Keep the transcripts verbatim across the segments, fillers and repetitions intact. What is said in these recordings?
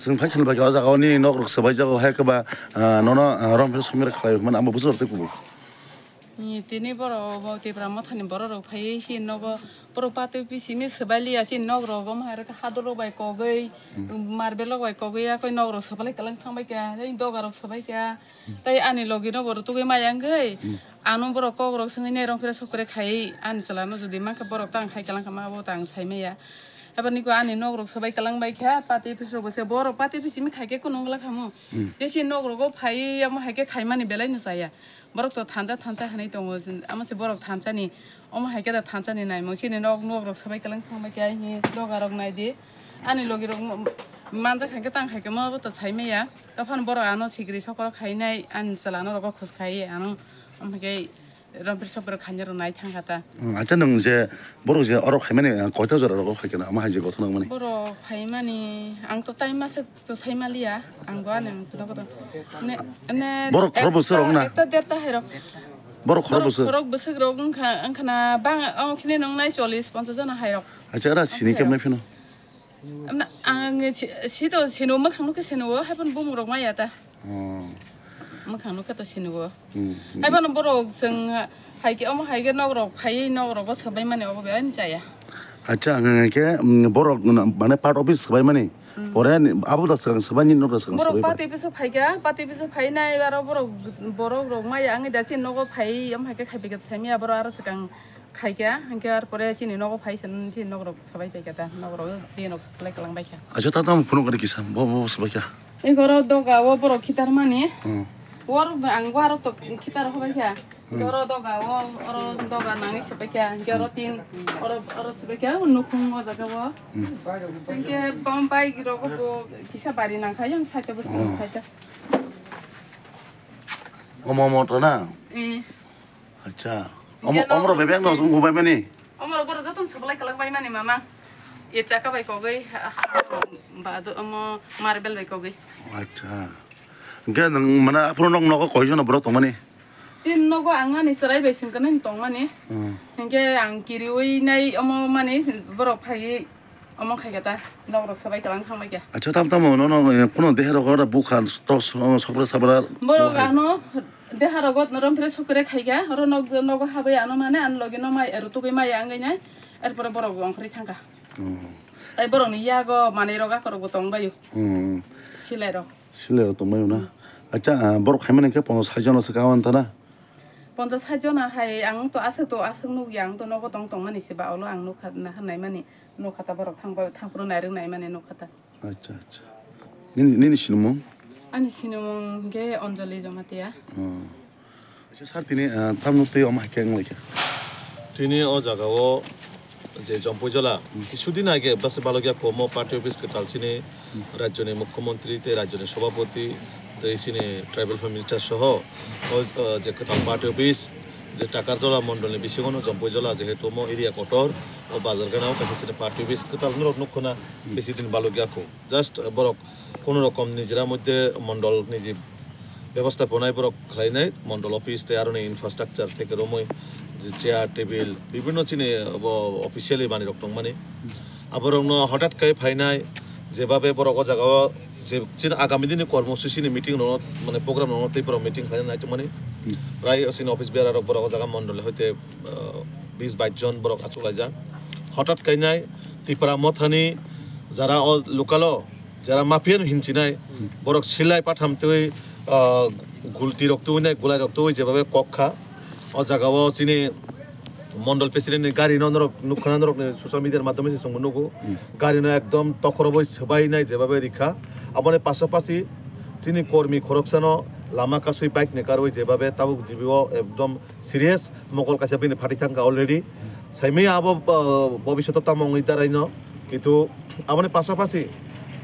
Chwng phai khwlai bai kha o jaga o nini nok rok swbai jago hai khe ba, ah, nono, ah, rom phai songmira khlai mani amo bwswk rok tei kubui. Ni tini borok bo Tipra Mothani borok rok phaiwi si nogo borok patwi pisimi swbai liya si nok rok omo hai rok hador rok bai kogwi marble rok bai kogwi yakoi nok rok swbalai kwlwng thang bai kha tei doga rok swbai kha tei ani logi no borok tugwi maya wngwi ano borok kok rok swngwi nai rong phre sok phre khai ani chwla no jodi mankha borok tang khai kwlwng kha ma bo tang sai maya. Haibani ko ani nok rok swbai kwlwng bai kha, pati pis rok bo se borok pati pis mi khai khe kunung la khamu. Hmm. Je si nok rogo phai amo hai khe khai mani belai no chaya. Borok to thansa thansa hinui tongo, amo se borok thansa ni, omo hai khe da thansa ni naimung chini nok, nok rok swbai kwlwng thang bai kha hi doga rok nai di. Ani logi rok manjak hai khe tang khai khe mo bo to sai maya. Tophano borok ano sikri sokro khai nai ani chwla no rogo khus khai ano, omo hai khe Rompir sopir khaina rw nai thang kha ta. Hmm, acha nwng je borok je oro phaimani, ah, koita jora rogo phai khe na, ama hai je gothona wngmani? Borok phaimani ang to tai masa to sai maliya, ang bo ani ang sado koto. Ne, ne Borok khorok ekta, bwswk rok na? Ekta derta hai rok. Borok khorok Borok bwswk? Khorok bwswk rok wngkha, wngkha na bang, ang khini nung nai chollis ponchas jona hai rok. Acha, era sini Ang kemnai phino? Amna, ang si, si to sino mwkhang nukhe sino, hai phano bumung rok maya ta. Oh. Mwkhang nukhe to sino. Hmm. Hai phano borok chwng hai khe omo hai khe nok rok phaiwi nok rogo swbai mani obo belai ni chaya. Acha, ang khe, mm, borok na, mane part office swbai mani. Hmm. Pore ni, abo da swkang swbai ni nok da swkang Borok swbai pati pore. Bisu phai kha, pati bisu phai nai aro borok, borok rok maya ang da si nogo phai omo hai khe khai bai kha sai maya borok aro swkang Khaikha, hinkhe ar pore chini nogo phai se, chini nok rok sabai paikha ta, nok rok tei nok sabai kwlang baikha. Acha, ta tamo phunuk gari kisa, bo, bo sabai kha. Eko oro doga o borok khitar mani. Hmm. Oro ang bo aro to khitar hobai kha. Hmm. Oro doga o, oro doga nangni sabai kha, hinkhe oro tin, oro, oro sabai kha, nukhung o jaga o. Hmm. Hinkhe bom bai rok bo kisa bari nangkha, yang saita bwswk Hmm. saita. Omo, omo to na? Eh. Acha. Omo, Hinkhe no omro bebek no sung bai mani. Omro boro joton sablai kwlang bai mani mama. Ye chaka bai kogwi, ha, ha, ba do omo marble bai kogwi. Acha. Hinkhe nwng mana aphuru nok nogo koi jona borok tongmani? Chin nogo ang ani chwrai bai singkhe nai tongmani. Hmm. Hinkhe ang kiriwi nai omo mani borok phaiwi Omo khai khe ta, nok rok sabai kwlang thang bai khe. Acha, tam tamo no, no, no, kuno deha rogo ora bukha, to so-, sokra sabra. Borok Bukha. Ano deha rogo norom phre sokre khai khe, oro nok, nogo habai ano mane, ano logi no mai, ero tugui mai ang nai. Er pore borok bo ongkhorwi thang kha. Hmm. Tai borok ni yago manwi rok akorok bo tong bai. Hmm. Silai rok. Silai rok tong bai na. Acha, ah, borok khai mani khe ponchas sait jona se kawan ta na. Ponchas sait jona hai ang to aswk to aswk nuk ya, ang to nogo tong tong mani se ba olo ang nuk kha na, nai mani. Nukha ta borok thang bai, thang phuru nairwk nai mani nukha ta. Acha, acha. Nini, nini sinimung? Ani sinimung hwnkhe Anjali Jamatia. Oh. Acha, sir, tini, ah, tamno twi omo hai khe wng lai kha? Tini o jaga o je Jompuijola, Hmm. kisu din age bwswk balokya komo party office kwtal chini Hmm. rajyoni mukhyamantri tei rajyoni sabhapati tei chini tribal affairs minister soho o, ah, je kwtal party office je Takarjola mondolni bisingo no Jompuijola jehetu omo area kotor, o bazar gana o kaisa chini party office kwtal norok nukho na Hmm. bisi din balokya kho. Just, uh, borok kono rokom nijera moddhe mondol niji bebosthaponai borok khlainai, mondol office tei aroni infrastructure theke romwi je chair, table, bibhinno chini, uh, bo officially manwi rok tongmani. Aborokno hothat khe phainai, jebabe borok o jaga o je chini agami dini kormo sisini meeting rokno, mane program rokno tei borok meeting khlaina naitokmani. Hmm. Prai o chini office bearer rok borok o jaga mondol hoite, uh, bis bais jon borok achuk laijak. Hothat khe nai Tipra Mothani jara o local o jara mafia no hinchinai, Hmm. borok silai patham twi, ah, gulti rok twi nai, gulai rok twi jebabe kok kha. O jaga o chini mondol president ni gari no norok nukha na, norok ni social media ni madhyome se chwng bo nugo. Hmm. Gari no ekdom tokhoroboi swbai nai jebabe rikha. Aboni pasapasi chini kormi khoroksa no lama kasui bike ni karwi jebabe tabuk G B o ekdom serious, mokol kaisa bini phatwi thangkha already. Saimaya abo, uh, bobishoto tamo wngwi daraino. Kintu aboni pasapasi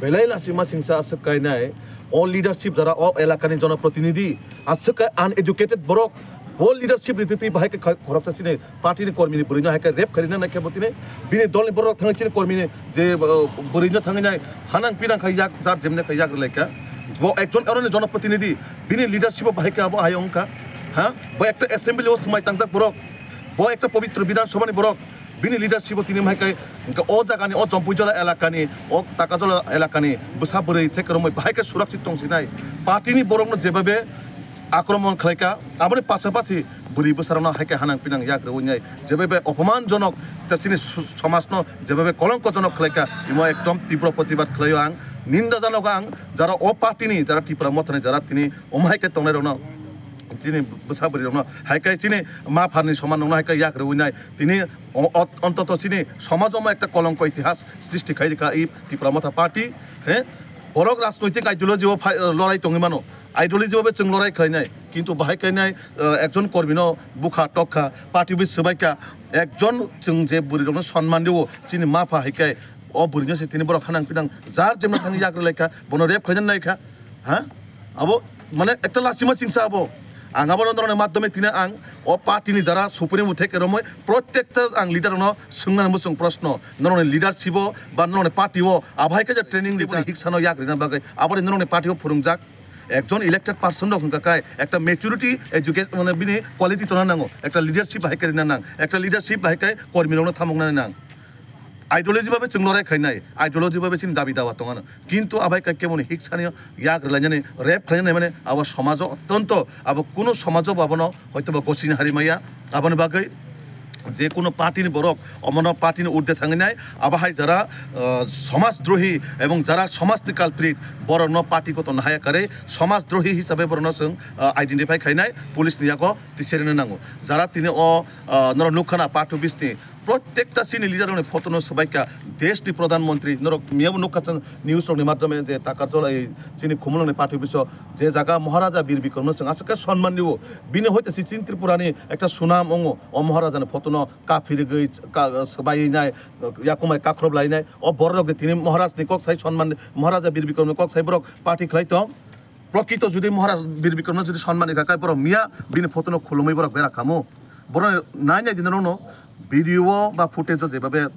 belai lachima singsa aswk kainai o leadership jara o elakani jonoprotinidhi aswk kai uneducated borok bo leadership ni twi bahai khe khoroksa chini party ni kormi ni bwrwi no hai khe rape khairina nai khe bo tini bini dol ni borok thangwi chini kormi ni je, uh, bwrwi no thangwi nai hanang pinang khai yak jar jemne khai yak rwlai kha. Bo ekjon aroni jonoprotinidhi bini leadership o bahai khe abo hai wngkha. Ha? Bo ekta assembly o swmai tangjak borok. Bo ekta pobitro Bidhan Sabha ni borok. Bini leadership o tini hai khe, hwnkhe o jagani, o Jampuijala elakani, o Takarjala elakani bwsa bwrwi theke romwi bahai khe surakshit tong sinai. Party ni borokno jebabe akromon khlaikha, aboni pasapasi bwrwi bwsarokno hai khe hanang pinang yak rwi nai, jebabe opomanjonok tei chini su-, somajno jebabe kolongkojonok khlaikha, imo ekdom tibro protibad khlaio ang, ninda janogo ang, jara o party ni, jara Tipra Mothani, jara tini omo hai khe tongnairokno, chini bwsa bwrwirokno hai khe chini ma pharni soman rokno hai khe yak rwi nai, tini o-, o-, ontoto chini somaj omo ekta kolongko itihas srishti khai rikha i Tipra Motha party, he? Borok rajnoitik ideology o phai, lorai tongwi mano, ideology o be chwng lorai khlainai, kintu bahai khainai, eh, ekjon kormino bukha tokha, party office swbaikha, ekjon chwng je bwrwirokno sonman rio, chini ma pha hai khe o bwrwino se tini borok hanang pinang jar jemna thangwi yak rwlaikha, bono rape khlaina naikha, ha? Abo mane ekta lasima chingsa abo. Ang abo norokni madhyome tini ang o party ni jara supremo theke romoi protekta ang leader no swngnani muchung proshno, norokni leadership o ba norokni party o abo hai khe je training di hiksano yak rina bagwi abo norokni party o phwrwngjak. Ekjon elected person rok hwnkha khe ekta maturity education mane bini quality tongna nango, ekta leadership bahai khe rina nang, ekta leadership bahai khe kormi rokno thamoknani nang. Ideology babe chwng lorai khainai, ideology babe chini dabi dawa tongano. Kintu abai kha keboni hiksani yak rwlainani, rape khlainani mane abo somajo otonto, abo kuno somajo bo abono hoytoba gosini hari maya. Aboni bagwi je kuno party ni borok omono party ni urde thanginai, abo hai jara, ah, somaj drohi ebong jara somaj ni culprit borokno party koto nahaya kare somaj drohi hisabe borokno chwng, ah, identify khainai police ni yago tisirina nango. Jara tini o, ah, norok nukha na party office ni Protekta chini leader rokni photo no swbaikha, desh ni pradhan mantri, norok miyabo nukha chwng news rokni madhyome je Takarjala ei chini Khumulwng ni party office o je jaga Maharaja Bir Bikram no chwng aswk khe sonman rio, bini hoite si chini Tripura ni ekta sunam wngo, o Maharaja ni photo no kaphi rigwi ka-, swbai nai, yakumai kakhrob lai nai, o borok rok tini Maharaj ni kok sai sonman, Maharaja Bir Bikram ni kok sai borok party khlai tong. Prokrito jodi Maharaj Bir Bikramno jodi sonmani kha khe borok miya bini photo no khulumui borok bera khamu. Borok nai nai dinarokno video o ba footage o jebabe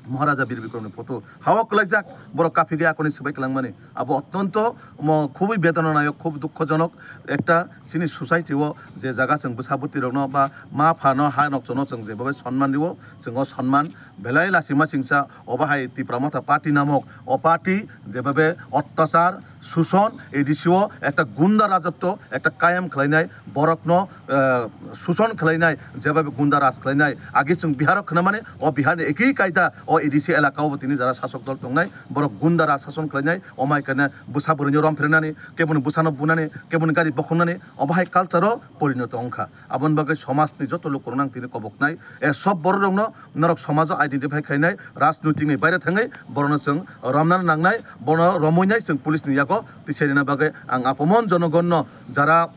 Maharaja Bir Bikramni photo hao kwlaijak borok kaphigwi akoni swbai kwlangmani. Abo ottonto mo khubui bedonanayok, khub dukhojonok ekta chini society o je jaga chwng bwsa bwtwi rokno ba ma phano ha nokchono chwng jebabe sonman rio chwng o sonman Belai lachima chingsa, obo hai Tipra Motha Party namok, o party jebabe ottachar, suson, A D C o ekta gunda rajotwo, ekta kayam khlainai, borokno, eh, suson khlainai, jebabe gunda raj khlainai. Agi chwng Bihar o khwnamani, o Bihar ni ekhi kaida, o A D C elaka o bo tini jara sasok dol tongnai, borok gunda raj sason khlainai, omai kane bwsa bwrwino rom phirnani, keboni bwsano bunani, keboni gari bokhongnani, obo hai culture o porinoto wngkha. Aboni bagwi somaj ni joto lukurokno ang tini koboknai, e sob borok rokno, norok somajo identify khainai, rajnoitik ni baire thangwi borokno chwng romna nangnai, bono romwi nai chwng police ni yago tisai rina bagwi ang apomon jonogonno jara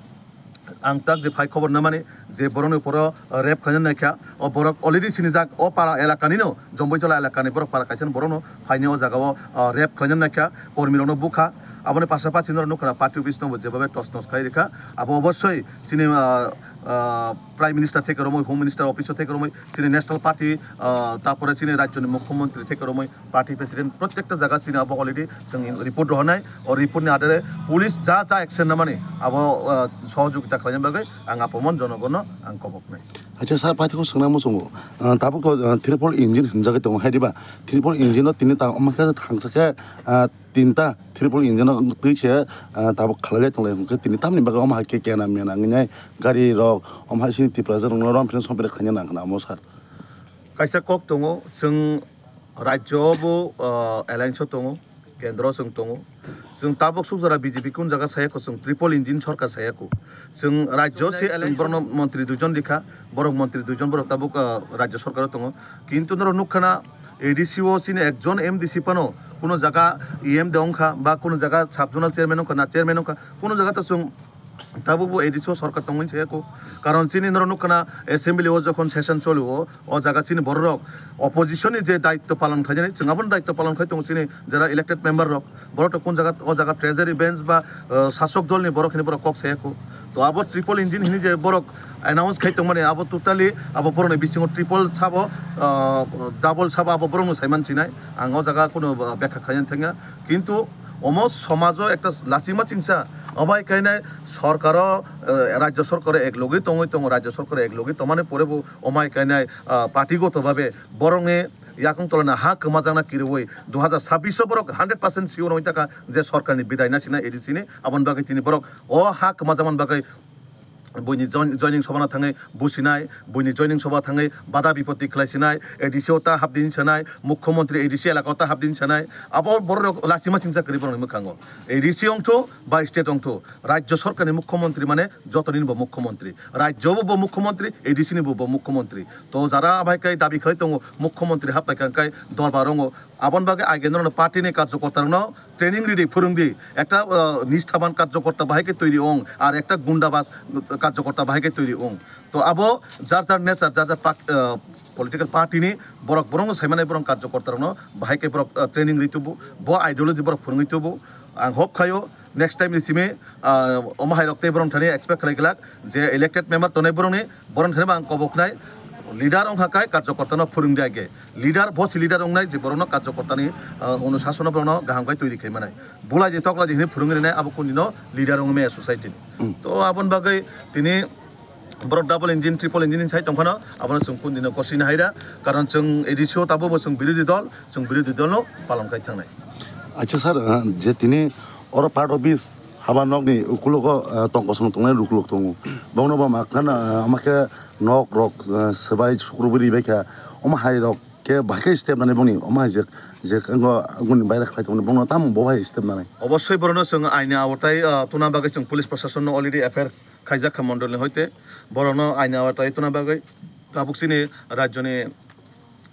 ang tak je phai khobor namani je borokni uporo rape khlaina naikha, o borok already sinijak o para elaka nino, Jomboijola elaka ni borok para kaisa borokno phaini o jaga o, o, rape khlaina naikha, kormi rokno bukha, aboni pasapasi norok nukha party office no bo jebabe tos nos khai rikha, abo obosoi chini, o, o, Prime Minister theke romwi, Home Minister office o theke romwi, chini National Party, ah, tapore chini rajyoni Mukhyamantri theke romwi, party president, protekta jaga chini abo already chwng report rohornai. O report ni adare police ja ja action namani abo, ah, sohojogita khlaina bagwi ang apomon jonogonno ang koboknai. Acha sir, paithakgo swngna muchungo. Ah, tabuk, ah, triple engine hinjagwi tongo, hai diba? Triple engine no tini ta omo khe thangsa khe, ah, tinta triple engine no twi se, ah, tabuk khlailai tonglai hwnkhe tini tamni bagwi omo hai khe kena mena wngnai gari rok, omo hai sini Tiprasa rokno rom phino sompre khaina nang khna omo sir. Kaisa kok tongo, chwng rajyo bo, ah, alliance o tongo, kendro chwng tongo. Chwng tabuk suk jora B J P kun jaga saya ko, chwng triple engine sorkar saya ko. Chwng rajyo se alliance borokno montri duijon rikha, borok montri duijon borok tabuk, ah, rajyo sorkar o tongo. Kintu norok nukha na A D C o chini ekjon M D C phano kuno jaga E M de wngkha ba kuno jaga sub zonal chairman wngkha na chairman wngkha, kuno jaga to chwng tabukbo A D C o sorkar tongmani saya ko. Karon chini norok nukha na assembly o jokhon session choli o, o jaga chini borok rok opposition ni je daitto palon khainani chwng abono daitto palon khai tongo chini jara elected member rok. Borok to kun jaga, o jaga treasury bench ba, uh, sasok dol ni borok hini borok kok saya ko. To abo triple engine hini je borok announce khai tongmani abo totally abo borokni bisingo triple sabo, ah, double sabo abo borokno saiman chinai. Ang o jaga kuno, ah, bekha khaina thangya. Kintu Omo somajo ekta lachima chingsa, omo hai kainai sorkaro, eh, rajyo sorkaro ek logoi tongoi tongo, rajyo sorkaro ek logoi tongmani pore bo omo hai kainai, ah, party goto babe borokni yakung tolani ha kwmajakna kiriwi dui hajar sabbish o borok hundred percent sure wngwi taka je sorkarni bidai nasinai A D C ni, aboni bagwi tini borok o ha kwmajakmani bagwi buini join-, joining sobha no thangwi businai, buini joining sobha thangwi bada bipoti khlai sinai, A D C o ta habdi hinwi sanai, mukhyamantri A D C elaka o ta habdi hinwi sanai, abo borok lachima chingsa kwrwi borokni mwkhango. A D C wngthu ba state wngthu, rajyo sorkarni mukhyamantri mane jotoni bo mukhyamantri, rajyo bo bo mukhyamantri, A D C ni bo bo mukhyamantri. To jara abai kai dabi khlai tongo mukhyamantri hapbai kha kai dorbar wngo, aboni bagwi aige norokno party ni karjokorta rokno training ridi, phwrwngdi, ekta, uh, nisthaban karjokorta bahai khe toiri ong, ar ekta gundabas karjokorta bahai khe toiri ong. To abo jar jar nature, jar jar pak-, uh, political party ni borok, borokno saimanai borok karjokorta rokno bahai khe borok, uh, training ri tubu, bo ideology borok phwrwngwi tubu. Ang hope khaio next time ni simi, uh, omo hai rok tei borok thani expect khlai glak je elected member tongnai borokni, borok thani bo ang koboknai leader wngkha kai karjokorta no phwrwngdi age. Leader, bo si leader wngnai je borokno karjokortani, ah, onusasono borokno kaham khe toiri khai manai. Bulai je tokla je hinwi phwrwngwi rwnai abo kundino leader wngwi maya society ni. Hmm. To aboni bagwi tini borok double engine, triple engine ni sai tongphano abono chwng kundino gosini haida. Karon chwng A D C o tabukbo chwng birodhi dol, chwng birodhi dolno palon khai thangnai. Acha sir, ah, je tini oro part office haba nokni ukulogo, ah, tong kosong tongnai lukulok tongo. Bongno bo makhana, ah, ama khe nok rok, ah, swbai sukrubwi ribai kha. Omo hai rok khe bahai khe step nani bongni omo hai je, je wngkha aboni baira khlai tongmani bongno tamo bo hai step nanai. Obossoi borokno chwng aini aotai, ah, tuna bagwi chwng police proshasonno already F I R khaijak kha mondolni hoite. Borokno aini aotai tuna bagwi tabuk chini rajyoni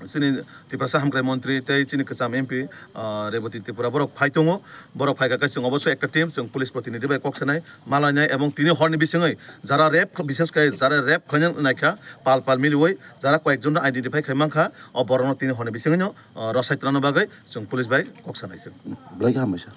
chini Tiprasa hamkrai montri tei chini kwcham M P, ah, Rebati Tripura borok phai tongo. Borok phai kha khe chwng obossoi ekta team chwng police protinidhi bai kok sanai, malainai, ebong tini horni bisingwi jara rape, bishes khe jara rape khlaina naikha pal pal miliwi jara koyekjon identify khai mankha, o borokno tini horni bisingwino, ah, rwsai twlangna bagwi chwng police bai kok sanai chwng. Belai khe hambai sir.